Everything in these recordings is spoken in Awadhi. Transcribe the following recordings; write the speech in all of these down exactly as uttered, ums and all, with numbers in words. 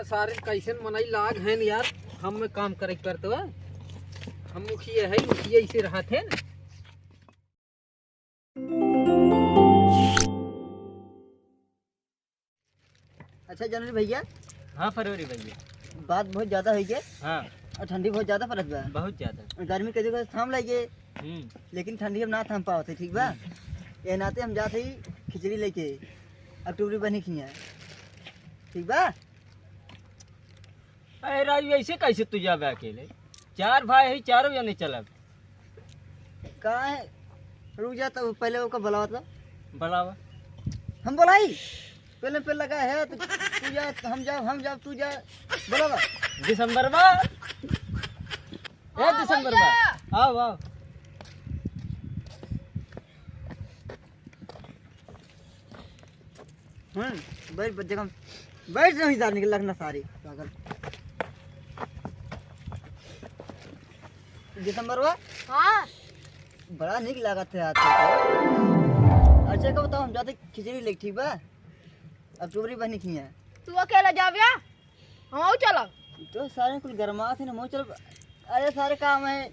सारे कैसन मनई लाग हैं यार, हम में काम करे के पड़त बा। हम मुखिया है, मुखिया इसे रहत हैं। अच्छा जनवरी भैया। हाँ फरवरी भैया। बात बहुत ज्यादा होइ गए। हाँ। और ठंडी बहुत ज्यादा पड़त बा। बहुत ज्यादा। गर्मी के जगह थाम लगे। हम्म। लेकिन ठंडी हम ना थाम पावत है, ठीक बा? हम्म। ये नाते हम जात ही खिचड़ी लेके, अब टुबरी बनी खिया, ठीक बा? अरे राजू, ऐसे कैसे तू जाबे अकेले? चार भाई है, चारों जने चलब। काहे? रुक जा, तब पहले ओका बुलावा तो। बुलावा। हम बुलाई? पहले, पहले लगा है, तो तू जा, हम जाब, हम जाब, तू जा, बुलावा। दिसंबर बा। ए हाँ दिसंबर बा। भैया। आओ, आओ। हम्म, बैठ, बैठ, जगह, बैठ, जमींदार निकल लगना सारी, पागल। दिसंबर बा? हाँ। बड़ा नीक लागत है आज तो। अच्छा, का बताओ, हम जाते खिचड़ी लेके, ठीक बा? अब टुबरी बनी खिया। तू अकेला जाबे? हम चलब। तो सारे कुल गरमात है ना, हम चलब। अरे सारे काम है,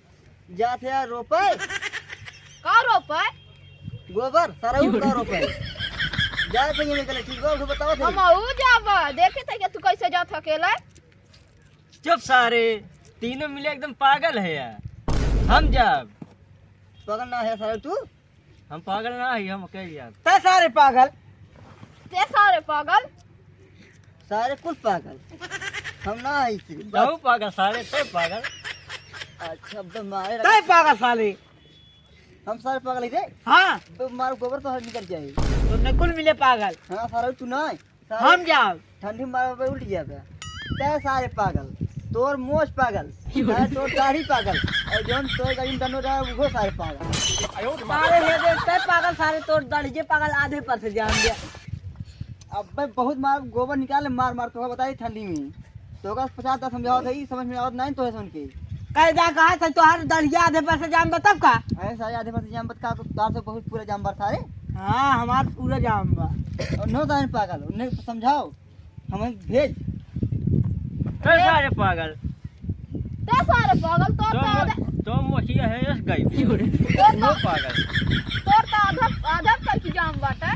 जात है यार रोपे। का रोपे? गोबर, सारा उ का रोपे। जाए थे ये निकले, ठीक बा, उठो बताओ थे। हम ऊ जाबा, देखे थे कि तू कैसे जात अकेले। चुप सारे, तीनों मिले एकदम पागल है यार। हम जाब। पागल ना है सारे तू। हम पागल ना है, हम अकेले जाब। ते सारे पागल। ते सारे पागल। सारे कुल पागल। हम ना है इसे। तू पागल सारे, ते पागल। अच्छा, बे मारे ते पागल साले। हम सारे पागल ही रे। हाँ। बे मार गोबर तो निकल जाए। तो नकुल मिले पागल। हाँ, सारे तू ना है। सारे हम जाब। ठंडी मारे पे उल्ट जाबे। ते सारे पागल। तोर मोछ पागल। सारे तोर दाढ़ी पागल। और जौन तोर गरीब दनो रहा, वो सारे पागल। मारे हे दे, ते पागल सारे, तोर दाढ़ी पागल आधे पर से जान दिया। अबे बहुत मार, गोबर निकाल, मार मार, तो बताई ठंडी में। तो का पचास दस समझावत है, ई समझ में आवत नहीं तो है सुन के। कह जा कहा था तोहार दढ़िया आधे पर से जाम बा तब का? अरे सारे आधे पर से जाम बा का, तो तार से बहुत पूरा जाम बा सारे। हाँ, हमार पूरा जाम बा। और नो तार पागल, उन्हें तो समझाओ, हमें भेज। कह सारे पागल। ते सारे पागल, तोर तो तो आधा मो-, तो मोचिया है यस गई। तोर तो नो पागल। तोर तो आधा, आधा तक जाम बाटे।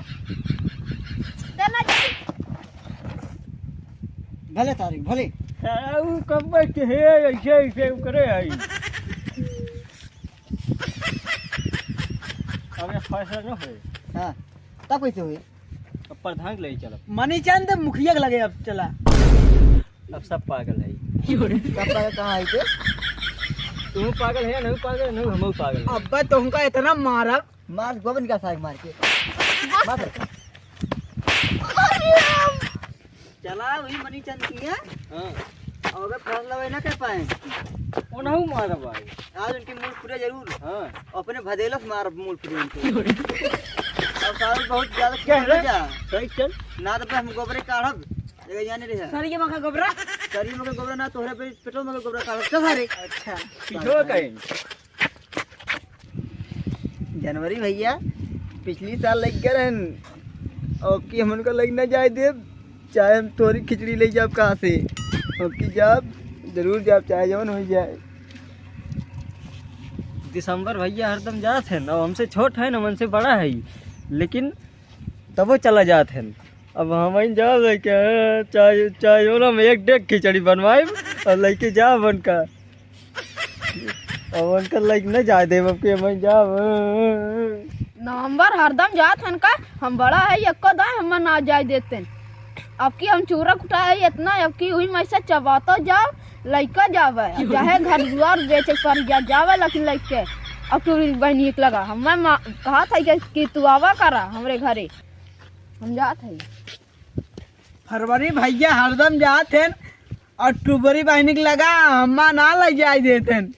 ते ना जाई। भले तारीख, भले। साला ऊ कब के है, ऐसे, ऐसे ऊ करे है। अब ये फैसला न होए। हाँ, तब कैसे होए? अब प्रधान के लगे चलब। मनीचंद मुखिया के लगे अब चला। अब सब पागल है। सब पागल कहाँ है के? तू पागल है, नहीं पागल, नहीं हम पागल है। अब्बा तुमका इतना मारब। मार गोबर निकाल सारे मार के। मार। चला वही मनीचंद की है। हाँ। और अगर फैसला वही ना कर पाए। ओनहु मारा भाई। आज उनकी मूड़ फुटे जरूर। हाँ। अपने भदेलस मार मूड़ फुटे उनके। अब साहब बहुत ज्यादा क्या है? जा। सही चल। ना तो हम गोबरे काढ़ब। जगह जाने रहे। सर ये मखा गोबरा। सर ये मखा गोबरा ना तोहरे पे पेट्रोल मखा गोबरा काढ़ब। चल सारे। अच्छा। पीछे कहीं। जनवरी भैया, पिछली साल लग गए रहन, अब की हम उनका लग ना जाए देब, चाहे हम तोरी खिचड़ी ले जाब कहाँ से, अब की जाब, जरूर जाब, चाहे जवन हो जाए। दिसंबर भैया हरदम जात है ना, हमसे छोट है ना, हमसे बड़ा है, लेकिन तबो चला जात है। अब हम ही जाब लेके, चाहे, चाहे जवन हम एक डेग खिचड़ी बनवाइब और लेके जाब उनका। अब उनका लाइक नहीं जाए देब, अब के मैं जाब। नवंबर हरदम जात हन का, हम बड़ा है, एको दाए हम ना जाए देते। अब की हम चूरा कुटा है इतना, अब की हुई मैं से चबातो जाओ, लइका जावे, चाहे घर दुआर बेचे पर जा, जावे, लेकिन लइके। अब तू बहनी एक लगा, हम मैं मा-, कहा था कि, कि तू आवा करा हमरे घरे, हम जात है। फरवरी भैया हरदम जात हैं और टुबरी बहिनी के लगा हम्मा ना ले जाए देत हैं।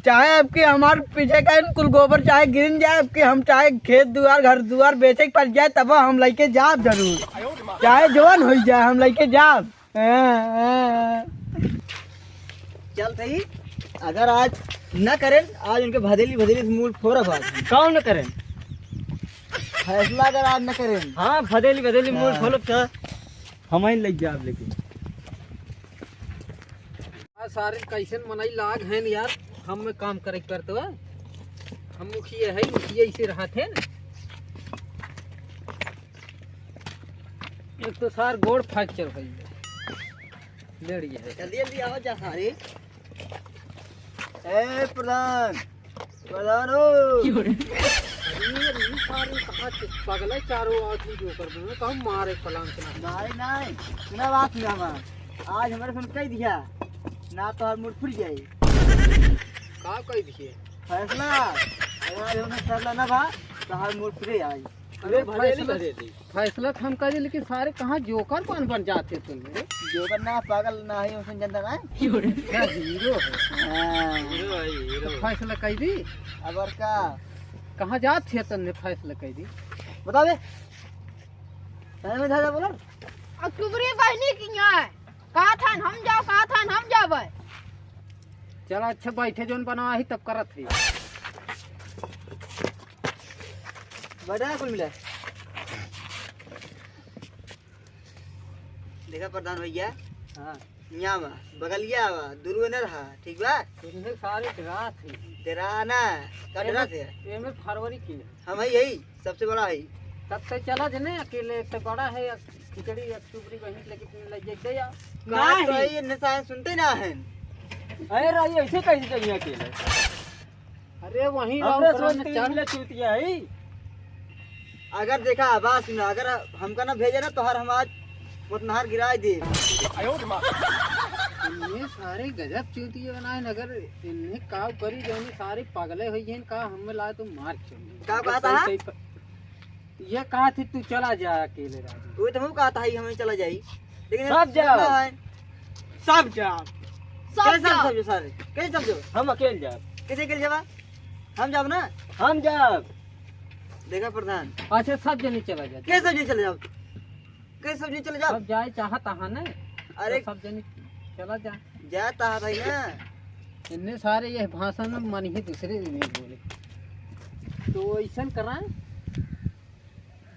चाहे अब के हमार पीछे का कुल गोबर चाहे गिरन जाए, अब के हम चाहे खेत दुआर घर दुआर बेचे के पड़ जाए तब हम लेके जाब जरूर, चाहे जवन हो जाए हम लेके जाब। चल सही, अगर आज न करें, आज उनके भदेली भदेली से मूल फोड़ब आज। कौन न करें? फैसला अगर आज न करें। हाँ, भदेली भदेली मूल हाँ। फोड़ब तो हम ही लग जाब, लेकिन सारे कैसन मनई लाग हैं यार, हम में काम करे के पड़त बा। हम मुखिया है, मुखिया इसे रहत है। एक तो सार गोड़ फ्रैक्चर भइल है। लेड़ी है। जल्दी जल्दी आओ जा सारे। ए प्रधान, प्रधान हो। अरे, अरे, सारे कहाँ से पगले चारों आदमी जो कर दो, कहूँ मारे पलांग से ना। मारे नहीं, सुना बात सुना हमार। आज हमारे सुन कह दिया, ना तो हर मूड फूट जाए। का कह दिए? फैसला, अगर आज हमें फैसला ना भा, तो हर मूड फूट जाए। अरे, भले फैसला, भले दे। फैसला तो हम कर दी, लेकिन सारे कहाँ जोकर बन बन जाते तुम, रे? जोकर ना, पागल ना है, उसमें जनता ना है। क्या हीरो है? हाँ। हीरो है, हीरो। तो फैसला कर दी। अब और का? कहाँ जात थे तुमने फैसला कर दी? बता बे। तने में झाझा बोला? अक्टूबरी बहनी की यहाँ है। कहा था हम जाओ, कहा था हम जावे। चला अच्छा बैठे जोन बनावा ही तब करत ही। बैठा है कुल मिला। देखा प्रधान भैया, हाँ। यहाँ बा, बगलिया बा, दुरुए न रहा, ठीक बा? तुमने सारे डरा थे। डरा ना, का डरा थे? ये में फरवरी की है। हम है यही, सबसे बड़ा है। तब से चला जने अकेले, एक तो बड़ा है, खिचड़ी, एक टुकड़ी बहिन लेके तुम ले जाते या। का नहीं। तो ये नशा सुनते ना हैं। अरे राजी, ऐसे कैसे जाइए अकेले? अरे वहीं अपने रहो, सोच अपने के चल। निकले चूतिया है। अगर देखा, बात सुना, अगर हमका ना भेजे ना, तोहर हम आज मोतनहार गिराए दे। इन्हें सारे गजब चूतिया बनाए, अगर इन्हें काव करी, जो इन्हें सारे पागले हो गए, का हमें ला तो मार छोड़। का कहता है? ये कहा थी तू चला जा अकेले राजू। वो तो हम कहता है, हमें चला जाई, लेकिन सब जाओ। ना है। सब जाओ। सब कैसे जाओ। सब जाओ सारे? कैसे सब जाओ? हम अकेले जाओ। कैसे अकेले जावा? हम जाओ ना। हम जाओ। देखा प्रधान। अच्छा, सब जने चला जाओ। कैसे सब जने चले जाओ? कैसे सब जने चले जाओ? सब जाए चाहत आहा ना। अरे। तो सब जने चला जा। जाता है भाई ना। इन्ने सारे ये भाषा में मन ही दूसरे में बोले। तो ऐसन कराएं,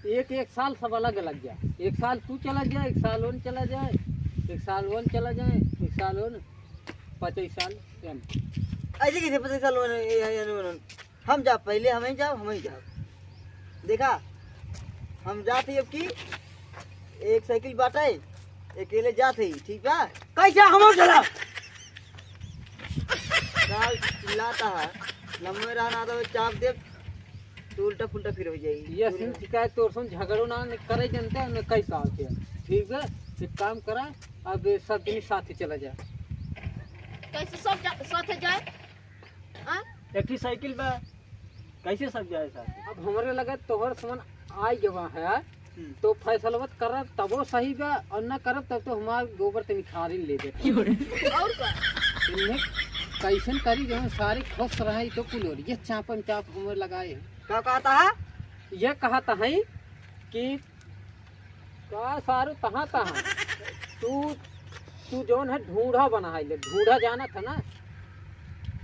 एक, एक साल सब अलग अलग जाए। एक साल तू चला जाए, एक साल ओन चला जाए, एक साल ओन चला जाए, एक साल ओन, पच्चीस साल एन। ऐसे कैसे पच्चीस साल ओन, ए, ए, एन, ओन, ओन? हम जाब पहिले, हमहीं जाब, हमहीं जाब। देखा, हम जात ही अब की एक साइकिल बाटे, अकेले जात ही, ठीक बा? कैसे हम चला? साल चिल्लाता है, लम्बे रहा ना तो चाप दे, तू उल्टा पुल्टा फिर हो जाई। ये सुन शिकायत तोर सुन झगड़ो ना करे जनते, उन्हें कई साल के। ठीक है, एक काम करा, अब सब दिन साथ ही चला जा। कैसे सब जा-, साथ जाए? हाँ? एक ही साइकिल बा, कैसे सब जाए साथ? अब हमरे लगे तोहर समन आ गवा है, हम्म। तो फैसलवा करब तबो सही बा, और ना करब तब तो हमार गोबर ते निखारिन ले दे। और का? इन्हें कैसन करी जो सारे खुश रहे तो कुल और ये चापन चाप हमें लगाए। का कहता है? ये कहता है कि का सारू तहाँ तहाँ तू, तू जौन है ढूढ़ा बनाई ले, ढूढ़ा जानत है ना,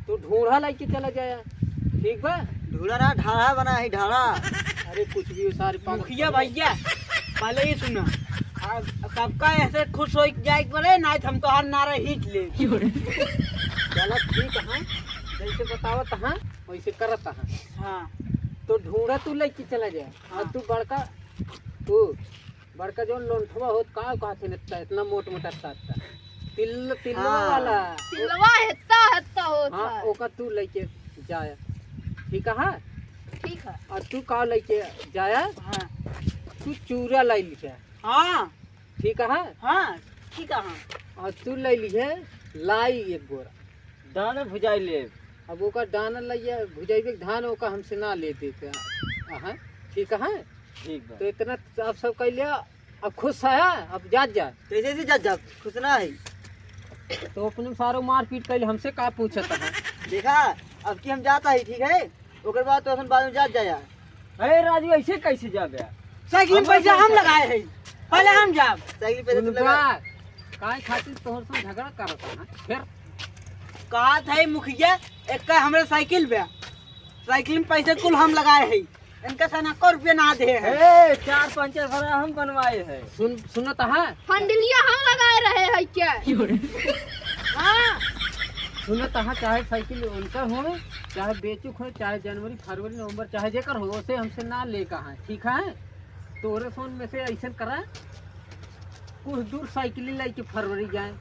तू ढूढ़ा लेके चला जाया, ठीक बा? ढूढ़ा ना, ढाढ़ा बना है, ढाढ़ा। अरे कुछ भी हो सारे पागल। मुखिया भैया, पहले ही सुना, अब सबका ऐसे खुश हो जाए के पड़े, ना तो हम तोहार नारा खींच ले। चला ठीक है, जैसे बतावत है वैसे करत है। हाँ। तो ढूढ़ा तू लेके चला जाए, हाँ। और तू बड़का, तू बड़का जौन लोंठवा होत, का कहत है इतना, इतना मोट मोटा ता, ता। तिल-, तिलवा हाँ। वाला। तिलवा हेत्ता, हेत्ता होत हाँ, है। ओका तू लेके जाया। ठीक है? ठीक है। और तू का लेके जाया? हाँ। तू चूरा लाई लिखे। हाँ। ठीक है? हाँ, ठीक है, हाँ। और तू लाई लिखे लाई एक बोरा। दाना भुजाई लेब। अब ओका दाना लइया भुजाइबे के धान ओका हमसे ना ले दे के। अहाँ, ठीक है? ठीक बा। तो इतना आप सब कह लिया, अब खुश है, अब जात जा। कैसे से जात जा? खुश ना है। तो अपने सारो मारपीट कैले, हमसे का पूछत है? देखा, अब की हम जाता है, ठीक है? ओकर बाद तो अपन बाद में जात जाया। अरे राजू, ऐसे कैसे जाबे? साइकिल में हम पैसा कैसे हम जाबे? लगाए हैं, पहले हम जाब। साइकिल पे तो उनका लगा। काय खातिर तोहर से झगड़ा करत है ना? फिर? कहा था मुखिया, एक का हमरे साइकिल बे, साइकिल में पैसे कुल हम लगाए हैं, इनका से ना को रुपया ना दे हैं। ए, चार पंचर भरा हम बनवाए हैं। सुन, सुनत है? फंडलिया हम लगाए रहे हैं क्या? क्यों रे? हाँ। सुनो, तहाँ चाहे साइकिल उनकर हो, चाहे बेचुक हो, चाहे जनवरी, फरवरी, नवंबर, चाहे जेकर हो, उसे हमसे ना ले कहा है, ठीक है? तोरे सोन में से ऐसन करा, कुछ दूर साइकिल लाई के फरवरी जाए,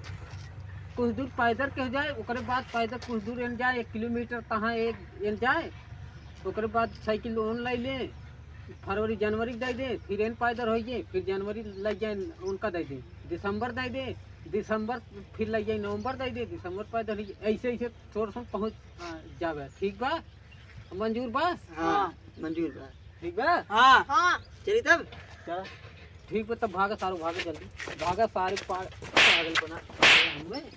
कुछ दूर पैदल के जाए, ओकरे बाद पैदल कुछ दूर एन जाए, एक किलोमीटर तहाँ एक एन जाए, ओकरे बाद साइकिल ओन लाई ले, फरवरी जनवरी के दे दे, फिर एन पैदल होइए, फिर जनवरी लग जाए उनका दे दे, दिसंबर दे दे, दिसंबर फिर लग जाए नवंबर दे दे, दिसंबर पैदल होइए, ऐसे ऐसे तोर संग पहुँच आ, जावे। ठीक बा? मंजूर बा? हाँ, मंजूर बा। ठीक बा? हाँ। हाँ। चली तब। चल, ठीक बा, तब भागा सारो, भागा जल्दी, भागा सारे पा-, पागल बना हमें।